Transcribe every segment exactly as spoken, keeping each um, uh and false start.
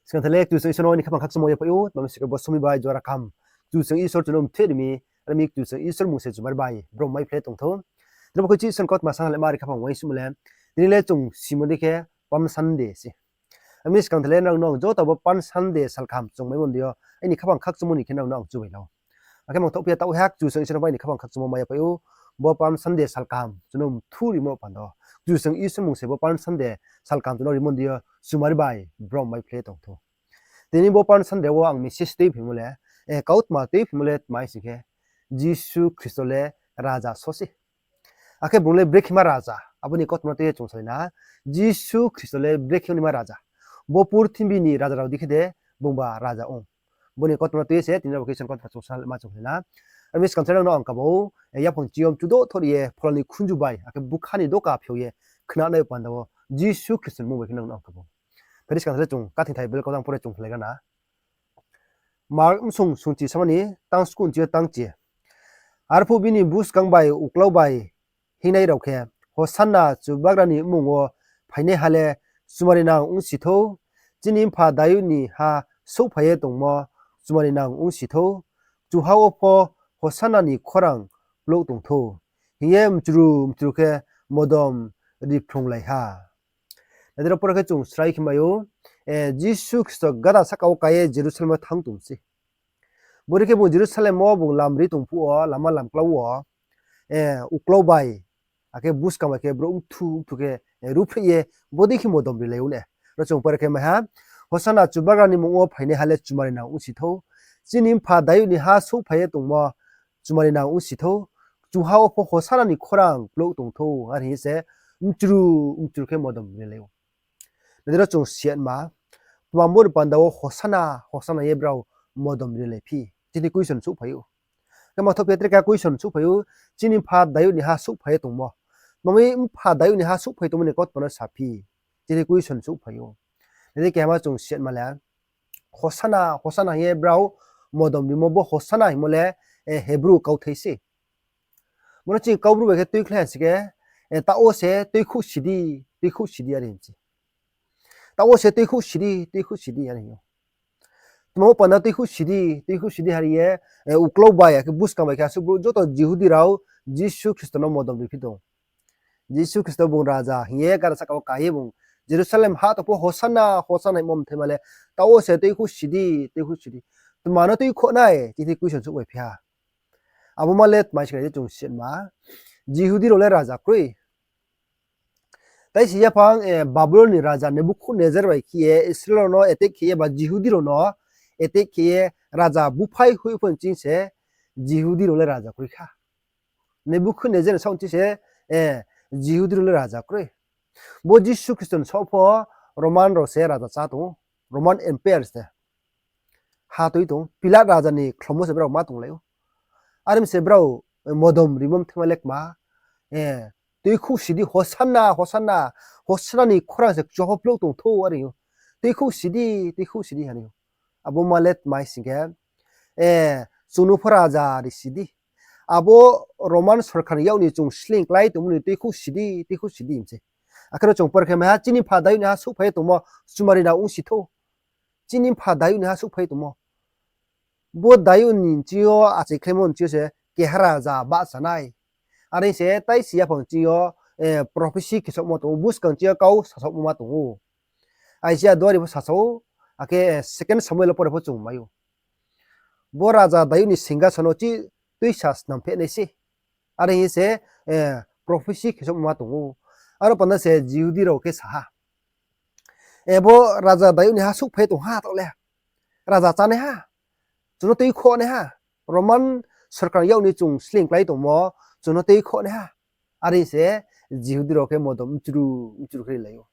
Skang thai le Kchusoyang Isor no aini khaphang khakchangmo yaphai ou, tma mi sing khe bo somoing bai jora kaham Kchusoyang Isor chung no mthe ri mi, are mi Kchusoyang Isor mung se chumari bai brom mai phle tong thou. Tini bo khe chi Isor ni kautma sana le ma ri khaphang uaingsouhmo le, tini le chung simo dei khe Palm Sunday se. Ami skang thai le nrao no ang joto bo Palm Sunday sal kaham chung maimo ni deing yo, aini khaphang khakchangmo ni khe nrao no ang chubai la ou. Akhe mangthoh phi ya taoh ha Kchusoyang Isor no bai aini khaphang khakchangmo mai yaphai ou, bo Palm Sunday sal kaham chung no mthu rimo panda wo, Kchusoyang Isor mung se bo Palm Sunday sal kaham chung no rimo ni deing yo chumari bai brom mai phle tong thou. Tini bo Palm Sunday wo ang message tuiphaimo le, kautma tuiphaimo le tma mi sing khe, Jisu Khristo le raja so se. Akhe bung le brekhe ma raja, abo ni kautma no tui ye chung salai na. Jisu Khristo le brekhe ongnaima raja. Bo purthimbi ni raja rao dei khe de bungba raja ong. Bo ni kautma no tui ye se tini bo khe Isor ni kautma chung salai ma chung salai na. Ami skang thai le nrao no ang kaba ou, yaphang chiyom chudo thor ye phola ni khunju bai akhe bukha ni doka phiao ye khnanai panda wo Jisu Khristo ni mung bai khe nrao no ang kaba ou. Phai di skang thai le chung kathing thai Bible kau tang pore chung phlai gana. Mark bsung sungchi sama ni tang sku nchi yo tang chi. Arphuh bini buskang bai uklau bai hingnai rao khe, Hosanna, Chubagra ni mmung wo phainaiha le chumarinang ongsi thou, chini mpha Dayud ni ha souhphai ye tongmo chumarinang ongsi thou, kchuha wo pho Hosanna ni khorang plouh tong thou, hing ye mchru mchru khe modom riphrunglai ha. Nai di ro, pore khe chung srai khe mai ou, Jisu Khristo gada sahka wo ka ye Jerusalem wo thanng tong se. Bodei khe bung Jerusalem wo bung lam ri tong phuh wo, lama lamklau wo, uklau bai, akhe buskang bai khe brouh mthu mthu khe ruhphreh ye, bodei khe modom rilai ou ne. Ro chung pore khe mai ha, Hosanna, Chubagra ni mmung wo phainaiha le chumarinang ongsi thou, chini mpha Dayud ni ha souhphai ye tongmo chumarinang ongsi thou, kchuha wo pho Hosanna ni khorang plouh tong thou, are hing ye se mchru mchru khe modom rilai ou. Nai di ro chung siatma, tma bo ni panda wo Hosanna, Hosanna ye brao modom rilai phi, chini question souhphai ou. Khe mangthoh phi ya tre ka question souhphai ou, chini mpha Dayud ni ha souhphai ye tongmo. Tma mi mpha Dayud ni ha souhphai tongmo ni kautma no saphi, chini question souhphai ou. Nai di kehama chung siatma le, Hosanna, Hosanna hing ye brao modom rimo, bo Hosanna hingmo le Hebrew kauthai se. Bo no chini Kaubru bai khe tuikhlai ha sing khe, taoh wo se tuikhouh si di, tuikhouh si di are hing se. Taoh wo se tuikhouh si di, tuikhouh si di are hing ou. Tma bo panda tuikhouh si di, tuikhouh si di are hing ye, uklau bai akhe buskang bai khe asuh brouh joto Jihudi rao Jisu Khristo no modom riphi tong. Jisu Khristo bung raja hing ye gada sahka wo ka ye bung Jerusalem ha tong pho Hosanna, Hosanna hingmo mthaima le, taoh wo se tuikhouh si di, tuikhouh si di. Tma no tuikhouh nai, chini question souhphai phi ha. Abo ma le tma mi sing khe chung siatma, Jihudi rao le raja kroi. Tai si yaphang Babulon ni raja Nebukhadnezzar bai khe ye Israel rao no attack khe ye ba Jihudi rao no attack khe ye raja buphai hoih pho nching se Jihudi rao le raja kroi kha. Nebukhadnezzar ni saoh nching se Jihudi rao le raja kroi. Bo Jisu Khristo ni saoh pho Roman rao se raja chá tong ou, Roman Empire se ha tui tong ou, Pilat raja ni khlomo se brao ma tonglai ou. Are mi se brao modom rimo mthaima le kma, tuikhouh si di, Hosanna, Hosanna, Hosanna ni khorang se kchuha wo plouh tong thou are hing ou. Tuikhouh si di, tuikhouh si di are hing ou. Abo ma le tma mi sing khe, chung no pho raja ri si di. Abo Roman sorkar ni yak ni chung sleing klái tongmo ni tuikhouh si di, tuikhouh si di hing se. Akhe ro chung pore khe mai ha, chini mpha Dayud ni ha souhphai ye tongmo chumarinang ongsi thou. Chini mpha Dayud ni ha souhphai ye tongmo. Bo Dayud ni nching yo achaikhlaimo nching yo se keha raja bahcha nai. Are se tai si yaphang nching yo prophecy khe saohmo tong ou, buskang nching yo kau sasaohmo ma tong ou. Isaiah duari pho sasa ou, akhe second Samuel wo pore pho chung mai ou. Bo raja Dayud ni singhasan no chi tuisa snam phehnai se. Are hing ye se prophecy khe saohmo ma tong ou. Aro panda se Jihudi rao khe sa ha, bo raja Dayud ni ha souhphai tong ha taoh le, raja chánaiha, chung no tuikhouhnaiha, Roman sorkar ni yak ni chung sleing klái tongmo, chung no tuikhouhnaiha. Are se Jihudi rao khe modom mchru mchru khe rilai ou.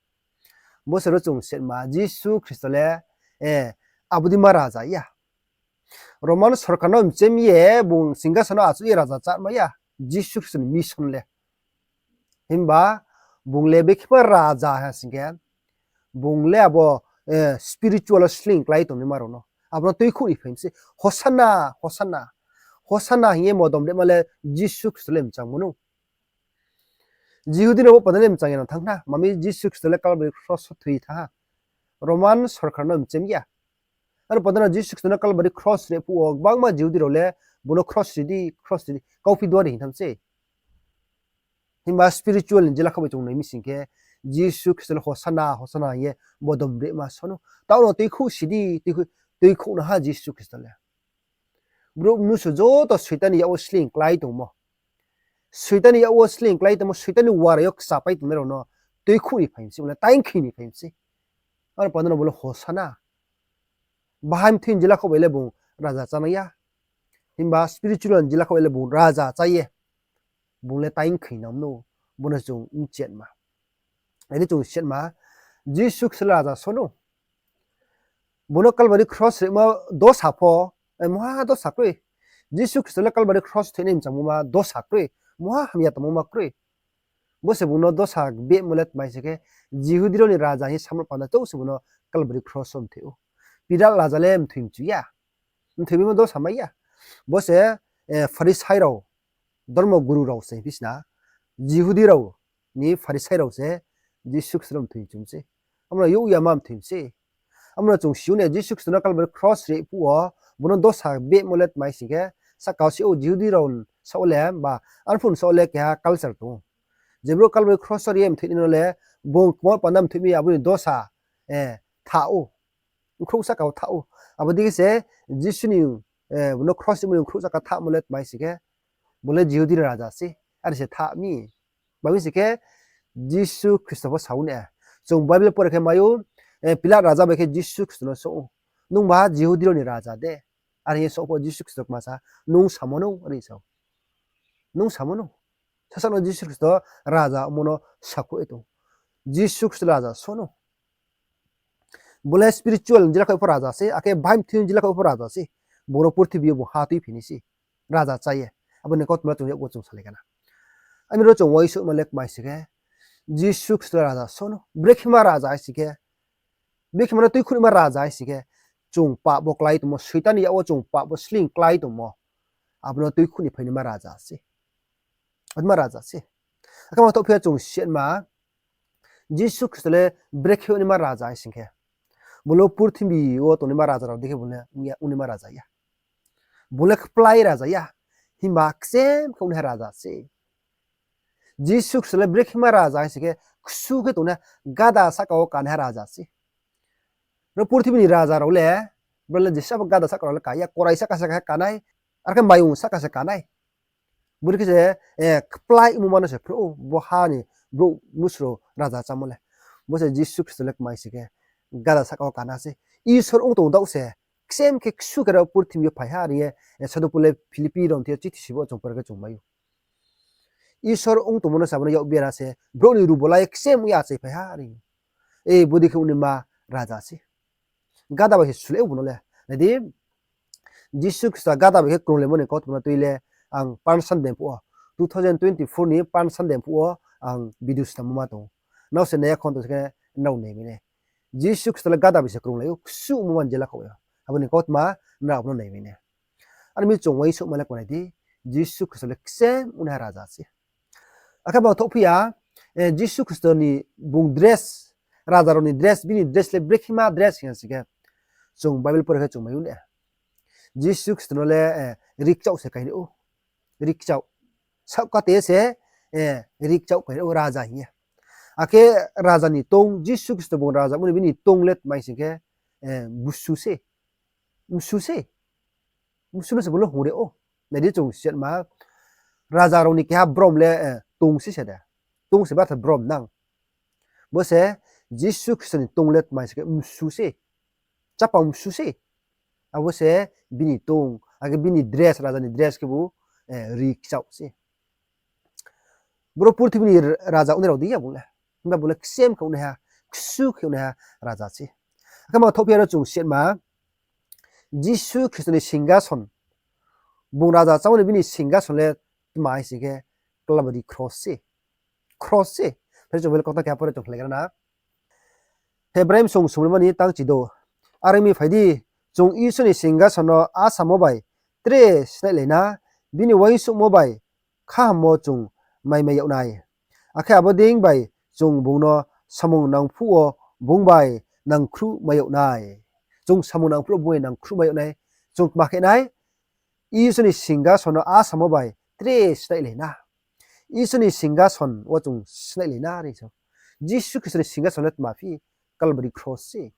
Bo se ro chung siatma, Jisu Khristo le abo dei ma raja ya. Roman sorkar no mchem ye bung singhasan no achouh ye raja chá mai ya. Jisu Khristo ni mission le, himba bung le bekhe ma raja ha sing khe, bung le abo spiritual wo sleing klái tongnaima rao no, abo no tuikhouh ri phai mi se, Hosanna, Hosanna, Hosanna hing ye modom rima le Jisu Khristo le mchangmo nou. Jihudi no bo panda le mchang ya no thanng khna, tma mi Jisu Khristo le Kalbari kros wo thoi thanng ha. Roman sorkar no mchem ya. Aro panda no Jisu Khristo no Kalbari kros ri phuh wo gbangma Jihudi rao le bung no kros ri di, kros ri di, kauphi duari hing tham se. Himba spiritual ni jila khaoh bai chung nai mi sing khe, Jisu Khristo le Hosana, Hosana hing ye bodom rima sono. Taoh no tuikhouh si di, tuikhouh, tuikhouh na ha Jisu Khristo le. Brouh mnusu joto Soitan ni yak wo sleing klái tongmo. Soitan ni yak wo sleing klái tongmo, Soitan ni warai yo kchapai tongnai rao no tuikhouh ni phai mi se, bung le taingkhoi ni phai mi se. Aro panda no bung le Hosana. Bahai mthoi ni jila khaoh bai le bung raja chánai ya. Himba spiritual ni jila khaoh bai le bung raja chá ye. Bung le taingkhoi nang no, bung no chung mchetma. Aini chung siatma, Jisu Khristo le raja sono. Bung no Kalbari kros rima dosa pho, eh, mungha dosa kroi. Jisu Khristo le Kalbari kros thoinai mchangmo ma dosa kroi. Mungha hamya tongmo ma kroi. Bo se bung no dosa behmo le tmai se khe, Jihudi rao ni raja hing ye samrao panda chouh se bung no Kalbari kros wo mthoi ou. Pilat raja le mthoi mchu ya. Mthoi bimo dosa mai ya. Bo se, eh, Pharisai rao, dormo guru rao se hing phi sna, Jihudi rao ni Pharisai rao se Jisu Khristo no mthoi mchu mi se. Abo no youh ya ma mthoi mi se. Abo no chung si ou ne, Jisu Khristo no Kalbari kros ri phuh wo, bung no dosa behmo le tmai sing khe, sahka wo se ou Jihudi rao saoh le, ba arphuh saoh le keha culture tong ou. Je brouh Kalbari kros ri ye mthoi nai no le, bung kmo panda mthoi mi abo ni dosa, eh, tha ou. Bkhrouh sahka wo tha ou. Abo dei khe se Jisu ni, eh, bung no kros rimo ni bkhrouh sahka thamo le tmai sing khe, bung le Jihudi ni raja se, are se tha mi. Ba mi sing khe, Jisu Khristo pho sa ou ne. Chung Bible pore khe mai ou, eh, Pilat raja bai khe Jisu Khristo no souh ou, nungba Jihudi rao ni raja de? Are hing ye souh pho Jisu Khristo kma sa, nung samo no, are sa ou. Nung samo no. Sasaoh no Jisu Khristo raja ongmo no sakhouh ye tong. Jisu Khristo raja sono. Bo le spiritual ni jila khaoh pho raja se, akhe bahai mthoi ni jila khaoh pho raja se. Bung no purthimbi yo bung ha tuiphi nai se. Raja chá ye. Abo ni kautma chung yakgu chung salai kana. Ami ro chung uaingsouhma le kmai sing khe, Jisu Khristo raja sono. Brekhe ma raja hai sing khe, brekhe ma no tuikhouh ma raja hai sing khe, chung pap wo klái tongmo, Soitan ni yak wo chung pap wo sleing klái tongmo, abo no tuikhouh ni phainaima raja se. Atma raja se. Akhe ma thohphi ya chung siatma, Jisu Khristo le brekhe naima raja hai sing khe, bung le purthimbi wo tongnaima raja rao dei khe bung le ongya, ongnaima raja ya. Bung le kplái raja ya. Himba kchem khe ongnaiha raja se. Jisu Khristo le brekhe ma raja hai sing khe, ksu khe tongnai, gada sahka wo kanaiha raja se. Ro purthimbi ni raja rao le, bro le jesa bo gada sahka rao le ka ya, korai sahka sahka kanai, arkhe mayung sahka se kanai. Bori khe se, eh, kplái ongmo ma no se phnuh ou, bo ha ni brouh mnusu rao raja chámo le. Bo se Jisu Khristo le kmai sing khe, gada sahka wo kana se. Isor ong tong daoh se, kchem khe ksu khe ro purthimbi yo phai ha, are ye, eh, Sadhu Paul le Philippi rao ni thing yo chithi si bo chung pore khe chung mai ou. Isor ong tongmo no se abo no yak bera se, brouh ni rubolai kchem ong ya achai phai ha, are. Eh, bodei khe ongnaima raja se. Gada bai se sulai ou bung no le. Nai di, Jisu Khristo gada bai khe krunglaimo ni kautma no tui le ang Palm Sunday phuh wo, two thousand twenty-four ni Palm Sunday phuh wo ang video snammo ma tong ou. Nrao se nai ya khon tong se khe nrao nai mai nai. Jisu Khristo le gada bai se krunglai ou, ksu ongmo ma ni jela khaoh yo. Abo ni kautma nrao abo no nai mai nai. Are mi chung uaingsouhma le kmanai di, Jisu Khristo le kchem ongnaiha raja se. Akhe bang thohphi ya, eh, Jisu Khristo ni bung dress, raja rao ni dress, bini dress le brekhe ma dress hing ya sing khe, chung Bible pore khe chung mai ou ne. Jisu Khristo no le, eh, rikchaoh se kairi ou. Rikchaoh. Saohkate se, eh, rikchaoh kairi ou raja hing ye. Akhe raja ni tong, Jisu Khristo bung raja mani bini tong le tmai sing khe, eh, busu se. Msu se. Msu no se bung le hungri ou. Nai di chung siatma, raja rao ni keha brom le, eh, tong se se de. Tong se ba the brom nang. Bo se Jisu Khristo ni tong le tmai sing khe msu se. Chapang msu se. Abo se bini tong, akhe bini dress, raja ni dress khebu, eh, rikchaoh se. Boro purthimbi ni raja ongnai rao dei ya bung le. Himba bung le kchem khe ongnaiha, ksu khe ongnaiha raja se. Akhe ma thohphi ya ro chung siatma, Jisu Khristo ni singgason, bung raja chámo ni bini singgason le tma hai sing khe, Kalbari kros se. Kros se. Phai chung bele kautma keha pore chung khlai gra na. Hebrai bsong sumrima ni tang chido. Are ong mi phai di, chung Isor ni singgason no asamo bai tre snaihlai na, bini uaingsouhmo bai khahammo chung maimai yag nai. Akhe abo dei bai chung bung no samung nang phuh wo bung bai nangkhruhmai yag nai. Chung samung nang phuh wo bung bai nangkhruhmai yag nai. Chung kma khe nai, Isor ni singhason no asamo bai tre snailai na. Isor ni singhason wo chung snailai na re sa. Jisu Khristo ni singhason le tma phi, Calvary cross se.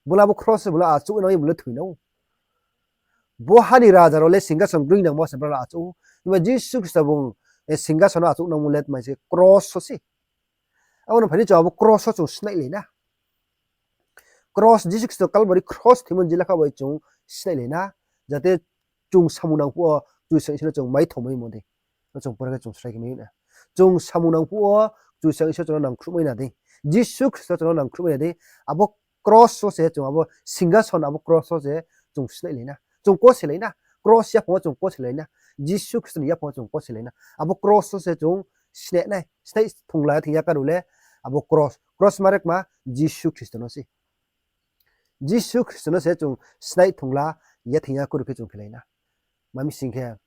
Bung le abo cross se bung le achouh nang ye bung le thoi nang ou. Bo ha ni raja rao le singhason groing nangmo se brao le achouh ou. Himba Jisu Khristo bung singhason no achouh nangmo le tma se cross wo se. Abo no phai ni chung abo cross wo chung snailai na. Cross, Jisu Khristo Calvary cross thoimo jila kha bai chung snailai na. Jate chung samung nang phuh wo Kchusoyang Isor no chung maithomai mo dei. Chung pore khe chung srai khe mai na. Chung samung nang phuh wo Kchusoyang Isor chung no nangkhruhmai na dei. Jisu Khristo chung no nangkhruhmai na dei. Abo cross wo se chung abo singhason abo cross wo se chung snailai na. Chung koselai na. Cross yaphang wo chung koselai na. Jisu Khristo ni yaphang wo chung koselai na. Abo cross wo se chung snai nai. Snai thungla thing ya karu le abo cross. Cross mare kma Jisu Khristo no se. Jisu Khristo no se chung snai thungla ya thing ya karu khe chung khelai na. Mami sing khe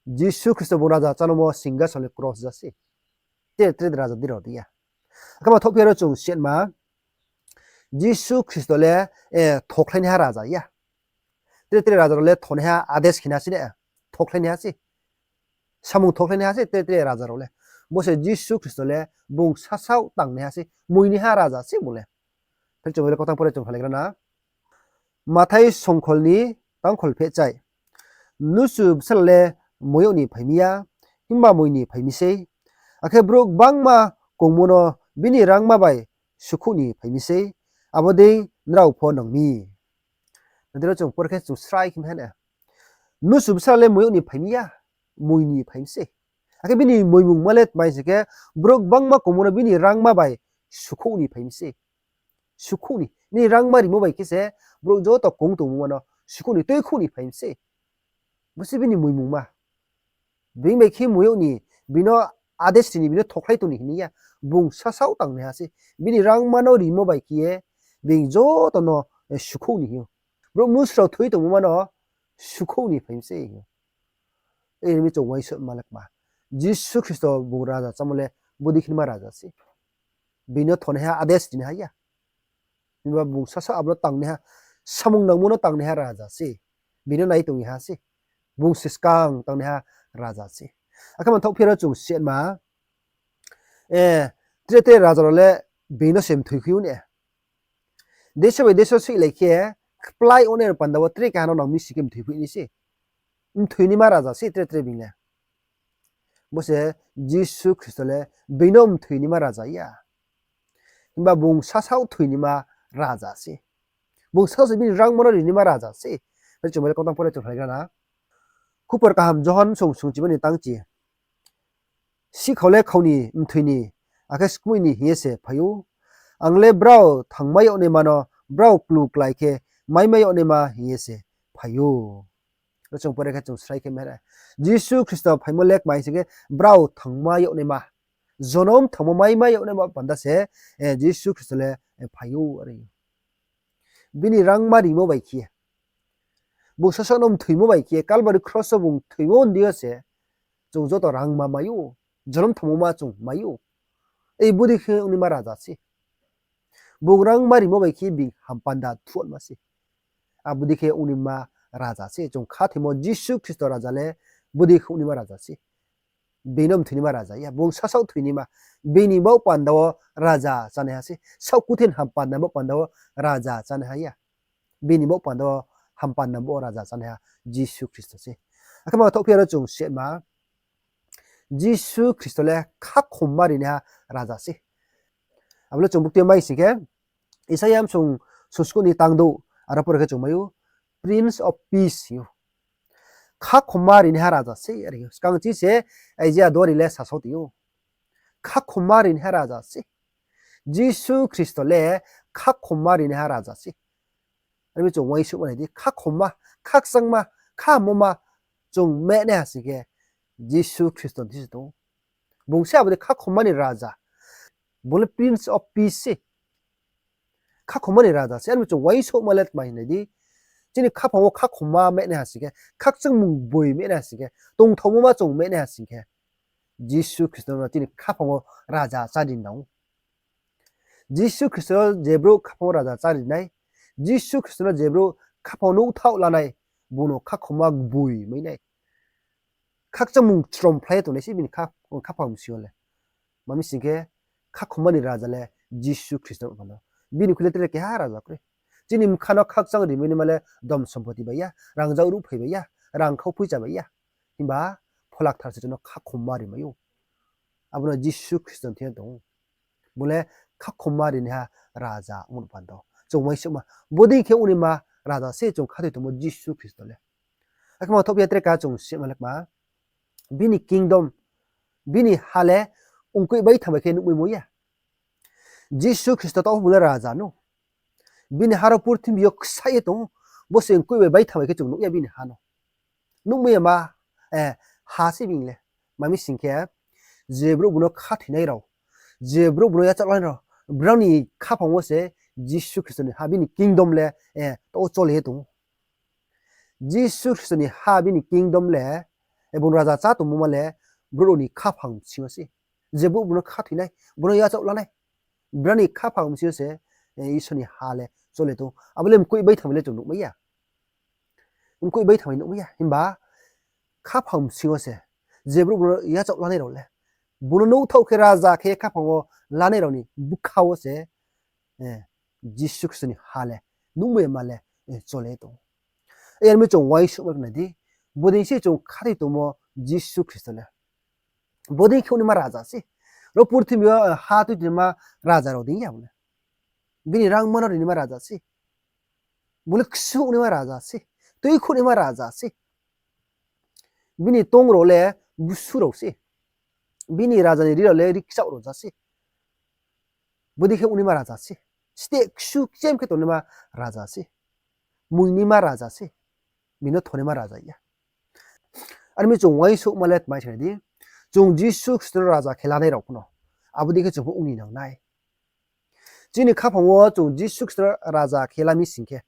Jisu Khristo bung raja chánomo singhason le cross ja se. Tre tre raja di rao di ya. Akhe ma thohphi aro chung siatma, Jisu Khristo le thokhlainaiha raja ya. Tre tre raja rao le thonaiha ades khina se ne, thokhlainaiha se. Samung thokhlainaiha se tre tre raja rao le. Bo se Jisu Khristo le bung sasaoh tangnaiha se, muinaiha raja se bung le. Phil chung le kautang pore chung phalaigra na. Mathai songkhol ni tangkhol phehchai. Mnusu bsala le moi yag ni phai mi ya, himba moi ni phai mi sei. Akhe brouh gbangma kongmo no bini rangma bai sukhouh ni phai mi sei. Abo dei nrao pho nang mi. Nadi ro chung pore khe chung srai khe mha ne. Mnusu bsala le moi yag ni phai mi ya, moi ni phai mi sei. Akhe bini moimungma le tma hing se khe, brouh gbangma kongmo no bini rangma bai sukhouh ni phai mi sei. Sukhouh ni. Bini rangma rimo bai khe se, brouh joto kong tongmo ma no sukhouh ni, tuikhouh ni phai mi sei. Bo se bini moimungma. Bini bai khe moi yag ni, bini ades ri ni, bini thokhlai tong ni hing ya. Bung sasaoh tangnaiha se. Bini rangma no rimo bai khe ye, bini joto no sukhouh ni hing ou. Brouh mnusu rao thoi tongmo ma no sukhouh ni phai mi sei hing ou. Eri mi chung uaingsouhma le kma. Jisu Khristo bung raja chámo le bodei khe naima raja se. Bini no thonaiha ades rinaiha ya. Himba bung sasaoh abo no tangnaiha, samung nangmo no tangnaiha raja se. Bini no nai tongnaiha se. Bung se skang tangnaiha raja se. Akhe manthaoh phi aro chung siatma, tre tre raja rao le bini no se mthoi khui ou ne. Deso bai deso soihlai khe, kplái ongnai rao panda wo tre keha no nang mi si khe mthoi phuh ni se. Mthoi naima raja se tre tre bini le. Bo se Jisu Khristo le bini no mthoi naima raja ya. Himba bung sasaoh thoi naima raja se. Bung sasaoh se bini rangma no ri naima raja se. Ri chung bai le kautang pore chung phalaigra na. Khupor kaham Johon song sungchiba ni tangchi. Sihkhao le khau ni, mthoi ni, akhe skmoih ni hing ye se phai ou. Ang le brao thangmai yag naima no brao klu klái khe maimai yag naima hing ye se phai ou. Ro chung pore khe chung srai khe mha ne. Jisu Khristo phaimo le kma hing se khe brao thangmai yag naima. Jonom thangmo maimai yag naima panda se Jisu Khristo le phai ou are. Bini rangma rimo bai khe, bung sasaoh no mthoimo bai khe, Kalbari kros wo bung thoimo ni deing yo se chung joto rangma mai ou, jonom thangmo ma chung mai ou. Ei bodei khe ongnaima raja se. Bung rangma rimo bai khe bini hampanda thuatma se. Abo dei khe ongnaima raja se. Chung khathoimo Jisu Khristo raja le bodei khe ongnaima raja se. Bini no mthoinaima raja ya, bung sasaoh thoinaima. Bini baoh panda wo raja chánaiha se. Saoh kuthe ni hampanda baoh panda wo raja chánaiha ya. Bini baoh panda wo hampanda baoh raja chánaiha Jisu Khristo se. Akhe ma thohphi aro chung sehma, Jisu Khristo le khakhomma rinaiha raja se. Abo le chung bukti mai sing khe, Isaia msung sungskouh ni tangdouh, aro pore khe chung mai ou, Prince of Peace hing ou. Khakhomma rinaiha raja se, are ou. Skang chi se Isaia duari le sasao tong ou. Khakhomma rinaiha raja se. Jisu Khristo le khakhomma rinaiha raja se. Are mi chung uaingsouhma nai di, khakhomma, khakchangma, khahammoma chung mehnaiha sing khe Jisu Khristo ni thing se tong ou. Bung se abo dei khakhomma ni raja. Bung le Prince of Peace se. Khakhomma ni raja se. Are mi chung uaingsouhma le tma hing nai di. Chini khaphang wo khakhomma mehnaiha sing khe, khakchangmung boi mehnaiha sing khe, tongthaomoma chung mehnaiha sing khe, Jisu Khristo no chini khaphang wo raja chá di nang ou. Jisu Khristo no je brouh khaphang wo raja chári nai, Jisu Khristo no je brouh khaphang wo nouhthaoh la nai, bung no khakhomma gboi mai nai. Khakchangmung chrom phlai ye tongnai se bini kha-, khaphang bsing yo le. Ma mi sing khe, khakhomma ni raja le Jisu Khristo no pha no. Bini khui le tre keha raja kroi. Chini bkha no khakchang rimai naima le dom sompoti bai ya, rangzag ruhphai bai ya, rang khau poicha bai ya. Himba Phola Kthar se chung no khakhomma rimai ou. Abo no Jisu Khristo ni thing yo tong ou. Bung le khakhomma rinaiha raja ong no panda. Chung uaingsouhma, bodei khe ongnaima raja se chung khathoi tongmo Jisu Khristo le. Akhe ma thoh phi ya tre ka chung sima le kma, bini kingdom, bini ha le ongkoih baithang bai khe nuhmaimo ya. Jisu Khristo taoh bung le raja no. Bini ha rao purthimbi yo ksaih ye tong ou, bo se ongkoih bai baithang bai khe chung nuh ya bini ha no. Nuhmai ya ma, eh, ha se bini le. Ma mi sing khe, je brouh bung no khathoinai rao, je brouh bung no yachaoh lanai rao, brao ni khaphang wo se Jisu Khristo ni ha bini kingdom le, eh, taoh wo chole ye tong ou. Jisu Khristo ni ha bini kingdom le, eh, bung raja chá tongmo ma le, brouh rao ni khaphang bsing yo se. Je brouh bung no khathoinai, bung no yachaoh lanai, brao ni khaphang bsing yo se, eh, Isor ni ha le chole tong ou. Abo le ongkoih baithang bai le chung nuhmai ya. Ongkoih baithang bai nuhmai ya. Himba khaphang bsing yo se, je brouh bung no yachaoh lanai rao le, bung no nouhthaoh khe raja khe khaphang wo lanai rao ni bkha wo se, eh, Jisu Khristo ni ha le, nuhmai ya ma le, eh, chole tong ou. Yar mi chung uaingsouhma nai di, bodei se chung khathoi tongmo Jisu Khristo le. Bodei khe ongnaima raja se. Ro purthimbi yo, eh, ha tuitinaima raja rao dei ya bung le. Bini rangma no rinaima raja se. Bung le ksu ongnaima raja se. Tuikhouhnaima raja se. Bini tong rao le bsu rao se. Bini raja ni ri rao le rikchaoh rao ja se. Bodei khe ongnaima raja se. Steh ksu kchem khe tongnaima raja se. Muinaima raja se. Bini no thonaima raja ya. Ar mi chung uaingsouhma le tmai sa nai di, chung Jisu Khristo no raja khe lanai rao pho no abo dei khe chung pho ong ni nang nai. Chini khaphang wo chung Jisu Khristo no raja khe la mi sing khe,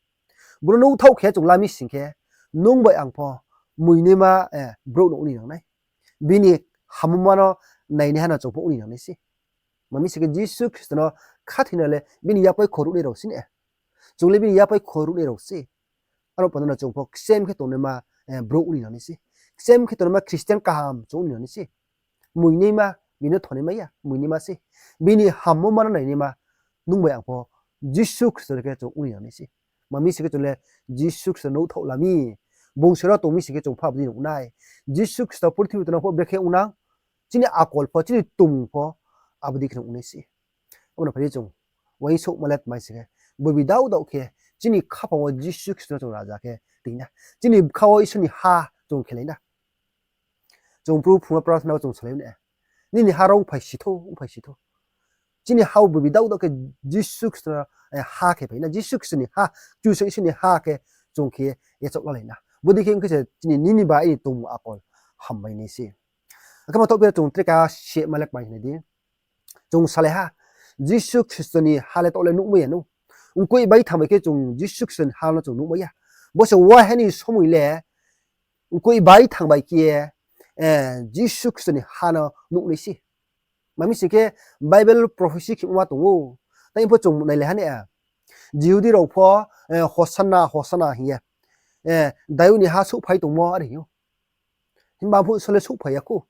bung no nouhthaoh khe chung la mi sing khe, nung bai ang pho muinaima, eh, brouh no ong ni nang nai. Bini hamuma no nainaiha no chung pho ong ni nang nai se. Ma mi sing khe Jisu Khristo no khathoinai le bini yapai kho ruhnai rao se ne. Chung le bini yapai kho ruhnai rao se. Aro panda no chung pho kchem khe tongnaima, eh, brouh ong ni nang nai se. Kchem khe tongnaima Christian kaham chung ong ni nang nai se. Muinaima, bini no thonaima ya, muinaima se. Bini hamuma no nainaima, nung bai ang pho Jisu Khristo khe chung ong ni nang nai se. Ma mi sing khe chung le Jisu Khristo nouhthaoh la mi. Bung se no tong mi sing khe chung pho abo dei no ong nai. Jisu Khristo purthimbi tongnang pho brekhe ong nang. Chini akol pho, chini tongmung pho abo dei khe no ong nai se. Abo no phai di chung uaingsouhma le tmai sing khe, boibi daoh daoh khe chini khaphang wo Jisu Khristo no chung raja khe tui na. Chini bkha wo Isor ni ha chung khelai na. Chung Probu phrungma prarthana wo chung salai na. Nini ha rao ongphai si thou, ongphai si thou. Chini ha wo boibi daoh daoh khe Jisu Khristo no, eh, ha khe phai na. Jisu Khristo ni ha, Kchusoyang Isor ni ha khe chung khe yachaoh lalai na. Bodei khe ong khe se chini nini ba aini tongmung akol hammai nai se. Akhe ma thoh phi ya chung tre ka sima le kmai nai di. Chung salai ha, Jisu Khristo ni ha le taoh le nuhmai ya no. Ongkoih baithang bai khe chung Jisu Khristo ni ha no chung nuhmai ya. Bo se waiha ni somoi le ongkoih baithang bai khe, eh, Jisu Khristo ni ha no nuh nai se. Ma mi sing khe Bible prophecy khe ongma tong ou. Tai pho chung nailai ha ne, eh, Jihudi rao pho, eh, Hosanna, Hosanna hing ye, eh, Dayud ni ha souhphai tongmo are hing ou. Himba phuh so le souhphai ya khou.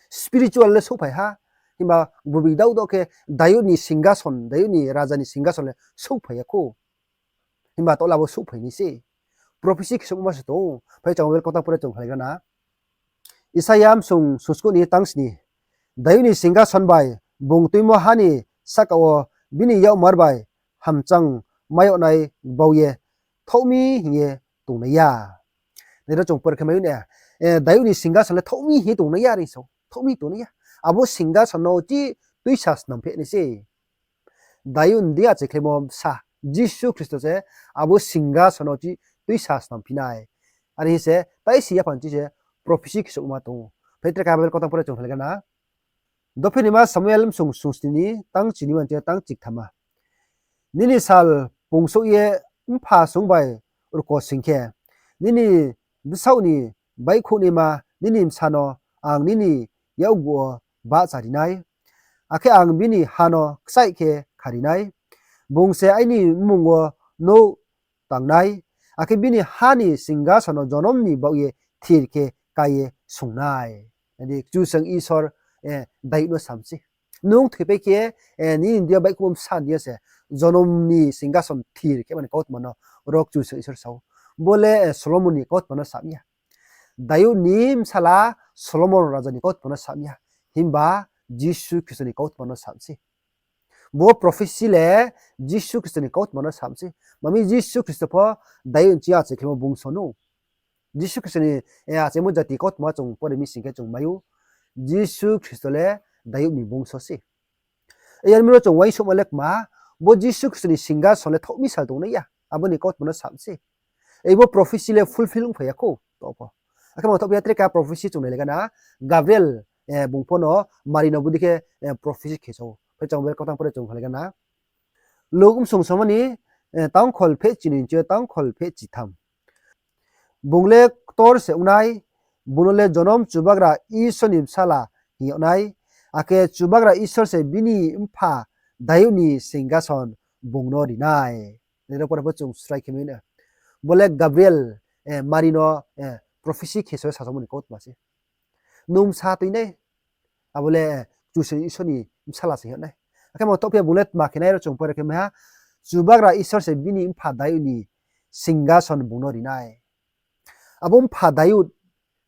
Spiritual le souhphai ha. Himba boibi daoh daoh khe Dayud ni singhason, Dayud ni raja ni singhason le souhphai ya khou. Himba taoh le abo souhphai nai se. Prophecy khe souhma se tong ou. Phai chung Bible kautang pore chung khlai gana. Isaia bsung sungskouh ni tang sni. Dayud ni singhason bai bung tuimo ha ni sahka wo bini yakmar bai hamchang mai yag nai gbau ye thaoh mi hing ye tongnai ya. Nai ro chung pore khe mai ou ne, eh, Dayud ni singhason le thaoh mi hing ye tongnai ya, ri sao, thaoh mi tongnai ya. Abo singhason no chi tuisa snam phi nai se. Dayud ni achai khlaimo bsa Jisu Khristo se abo singhason no chi tuisa snam phi nai. Are hing se, tai si yaphang chi se prophecy khe souhma tong ou. Phai tre ka Bible kautang pore chung khlai gana. Dophinima Samuel bsung sungsni ni tang chini manche tang chikthama. Nini sal pungsouh ye mpha sung bai urko sing khe, nini bsaoh ni baihkhouhnima nini bsa no ang nini yakgu wo bahchari nai, akhe ang bini ha no kchaih khe sari nai. Bung se aini mmung wo nouh tangnai, akhe bini ha ni singkason no jonom ni baoh ye thir khe ká ye sung nai. Kchusoyang Isor Dayud no sam sei. Nung thoipai khe, nini deing yo baihkhouh bsa deing yo se jonom ni singkason thir khe mani kautma no ro Kchusoyang Isor sa ou. Bo le Solomon ni kautma no sam ya. Dayud ni bsala Solomon raja ni kautma no sam ya. Himba Jisu Khristo ni kautma no sam sei. Bo prophecy le Jisu Khristo ni kautma no sam sei. Mami Jisu Khristo pho Dayud ni ching achai khemo bungso nou. Jisu Khristo ni achaimo jati kautma chung pore mi sing khe chung mai ou. Jisu Khristo le Dayud ni bungso sei. Yar mi ro chung uaingsouhma le kma, bo Jisu Khristo ni singkason le thaoh mi sal tongnai ya, abo ni kautma no sam sei. Ei bo prophecy le fulfill ongphai ya khou, to pho. Akhe mangthaoh phi ya tre ka prophecy chung nai le gana, Gabriel bung pho no Mari no bodei khe prophecy khe sa ou. Phai chung Bible kautang pore chung phai le gana. Luk bsung somani tangkhol pheh chini nchi yo tangkhol pheh chitham. Bung le ktor se ong nai, bung no le jonom Chubagra Isor ni bsala hing yag nai, akhe Chubagra Isor se bini mpha Dayud ni singkason bung no ri nai. Nai ro pore pho chung srai khe mai na. Bo le Gabriel Mari no prophecy khe sa ye sasaomo ni kautma se. Nung bsa tui nai, abo le Kchusoyang Isor ni bsala se hing yag nai. Akhe mangthaoh phi ya bung le tma khe nai ro chung pore khe mai ha, Chubagra Isor se bini mpha Dayud ni singkason bung no ri nai. Abo mpha Dayud,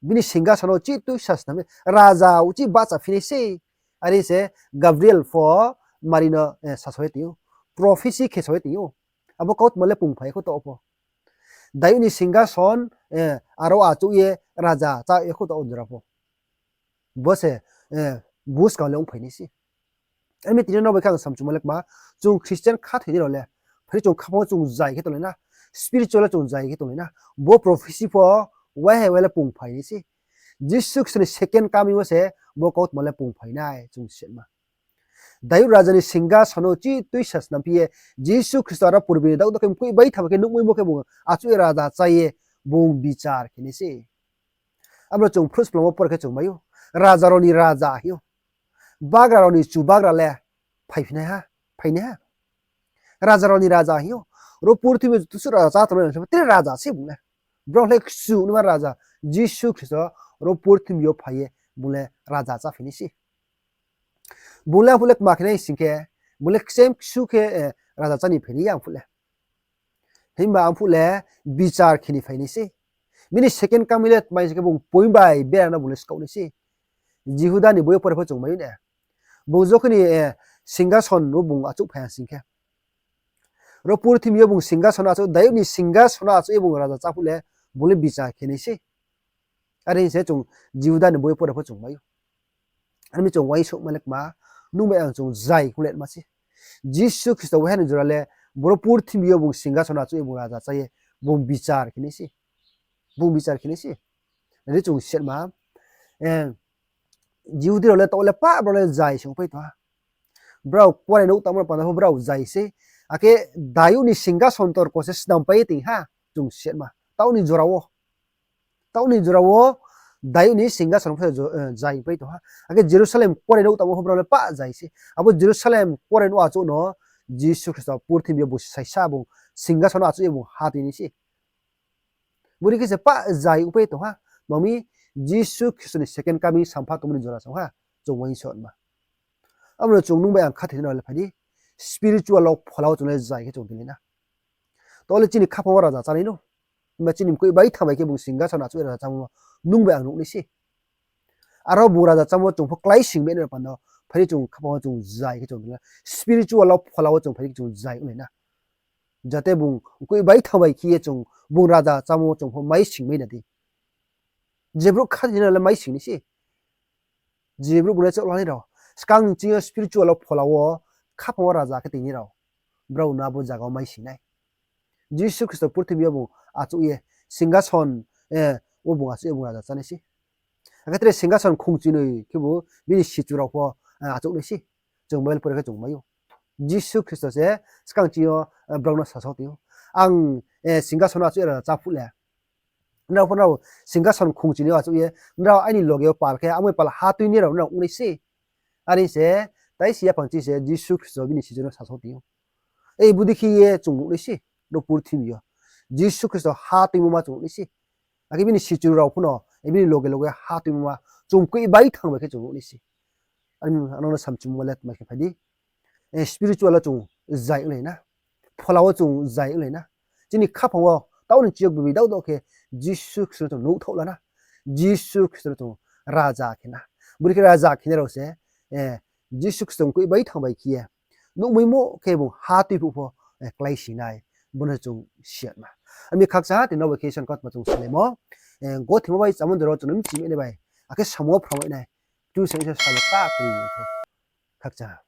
bini singkason no chih tuisa snam ye, raja uchih bahcha phi nai sei. Are se Gabriel pho Mari no sasao ye tong ou, prophecy khe sa ye tong ou. Abo kautma le pungphai ya khou to pho. Dayud ni singkason aro achouh ye raja chá ya khou to jora pho. Bo se buskang le ongphai nai se. Ami tini no bai khe ang samchungmo le kma, chung Christian khathoinai rao le, phai chung khaphang wo chung zai khe tonglai na, spiritual le chung zai khe tonglai na, bo prophecy pho waiha wai le pungphai nai se. Jisu Khristo ni second coming wo se bo kautma le pungphai nai chung si ma. Dayud raja ni singkason no chih tuisa snam phi ye, Jisu Khristo aro purbi ni daoh daoh khe mkoih bai tha bai khe nuhmaimo khe bung achouh ye raja chá ye bung bichar khe nai se. Abo no chung phruh splangmo pore khe chung mai ou, raja rao ni raja hing ou. Bagra rao ni Chubagra le phaiphi nai ha, phainai ha. Raja rao ni raja hing ou. Ro purthimbi yo joto suh raja chá tongnai rao tre raja se bung le. Brao le kchu naima raja, Jisu Khristo ro purthimbi yo phai ye bung le raja cháphi nai se. Bung le arphuh le kma khe nai sing khe, bung le kchem ksu khe raja chá ni phai nai ya arphuh le. Himba arphuh le bichar khe ni phai nai se. Bini second coming le tma hing khe bung poing bai bera no bung le skaoh nai se. Jihuda ni boi yo pore pho chung mai ou na. Bung jokhon ni singkason wo bung achouh phai ha sing khe, ro purthimbi yo bung singkason no achouh, Dayud ni singkason no achouh ye bung raja chá phuh le, bung le bichar khe nai se. Are hing se chung Jihuda ni boi yo pore pho chung mai ou. Are mi chung uaingsouhma le kma, nung bai ang chung zai khe letma se. Jisu Khristo waiha ni jora le, boro purthimbi yo bung singkason no achouh ye bung raja chá ye, bung bichar khe nai se. Bung bichar khe nai se. Are chung si ma, Jihudi rao le taoh le pah brao le zai se ongpai tong ha. Brao kuarenouh tangmo panda pho brao zai se. Akhe Dayud ni singkason torko se snampai ye tong ha, chung si ma. Taoh ni jora wo, taoh ni jora wo Dayud ni singkason pho zai pai tong ha. Akhe Jerusalem kuarenouh tangmo pho brao le pah zai se. Abo Jerusalem kuarenouh achouh no Jisu Khristo purthimbi yo bung saisa bung singkason no achouh ye bung ha tui nai se. Bodei khe se pah zai ongpai tong ha. Mami Jisu Khristo ni second coming sampha tongmo ni jora se ong ha, chung uaingsouhma. Abo no chung nung bai ang khathoinai rao le phai di, spiritual wo phola wo chung le zai khe chung tonglai na. Taoh le chini khaphang wo raja chánai no. Himba chini mkoih bai thanng bai khe bung singkason achouh ye raja chámo nung bai ang nuh nai se. Aro bung raja chámo chung pho kláising mai nai panda, phai di chung khaphang wo chung zai khe chung tonglai na. Spiritual wo phola wo chung phai di khe chung zai onglai na. Jate bung mkoih bai thanng bai khe ye chung bung raja chámo chung pho maising mai na di. Je brouh khathoinai rao le maising nai se. Je brouh bung le chouh lanai rao, skang ching yo spiritual wo phola wo khaphang wo raja khe tongnai rao, brao no abo zaga wo maising nai. Jisu Khristo purthimbi yo bung achouh ye singkason wo bung achouh ye bung raja chánai se. Akhe tre singkason khongchingnoi khebu bini sichu rao pho achouh nai se. Chung Bible pore khe chung mai ou. Jisu Khristo se skang ching yo brao no sasao tong ou, ang singkason no achouh ye raja chá phuh le, nrao pho nrao singkason khongchingnoi achouh ye nrao aini loge wo pal khe, amo pal ha tuinai rao nrao ong nai se. Are se Tai si yaphang chi se Jisu Khristo bini sichu no sasaoh tong ou. Ei bodei khe ye chung nuh nai se, ro purthimbi yo Jisu Khristo ha tuimo ma chung nuh nai se. Akhe bini sichu rao phuno, bini loge loge ha tuimo ma chung koih bai thang bai khe chung nuh nai se. Are mi ano no samchimo le tma khe phai di. Spiritual wo chung zai onglai na, phola wo chung zai onglai na. Chini khaphang wo taoh ni chiyok bibidao do khe Jisu Khristo no chung nuhthaoh la na. Jisu Khristo no chung raja khe na. Bodei khe raja khenai rao se Jisu Khristo koih bai thang bai khe ye nuhmaimo khe bung ha tuiphuh pho kláisi nai, bo no chung si ya ma. Ami khakchang ha tini no bai khe Isor ni kautma chung salaimo. Gothimo bai chámung doro chung no mchimai nai bai, akhe samung wo phrangmai nai, Kchusoyang Isor salo ta kri ni pho. Khakchang ha.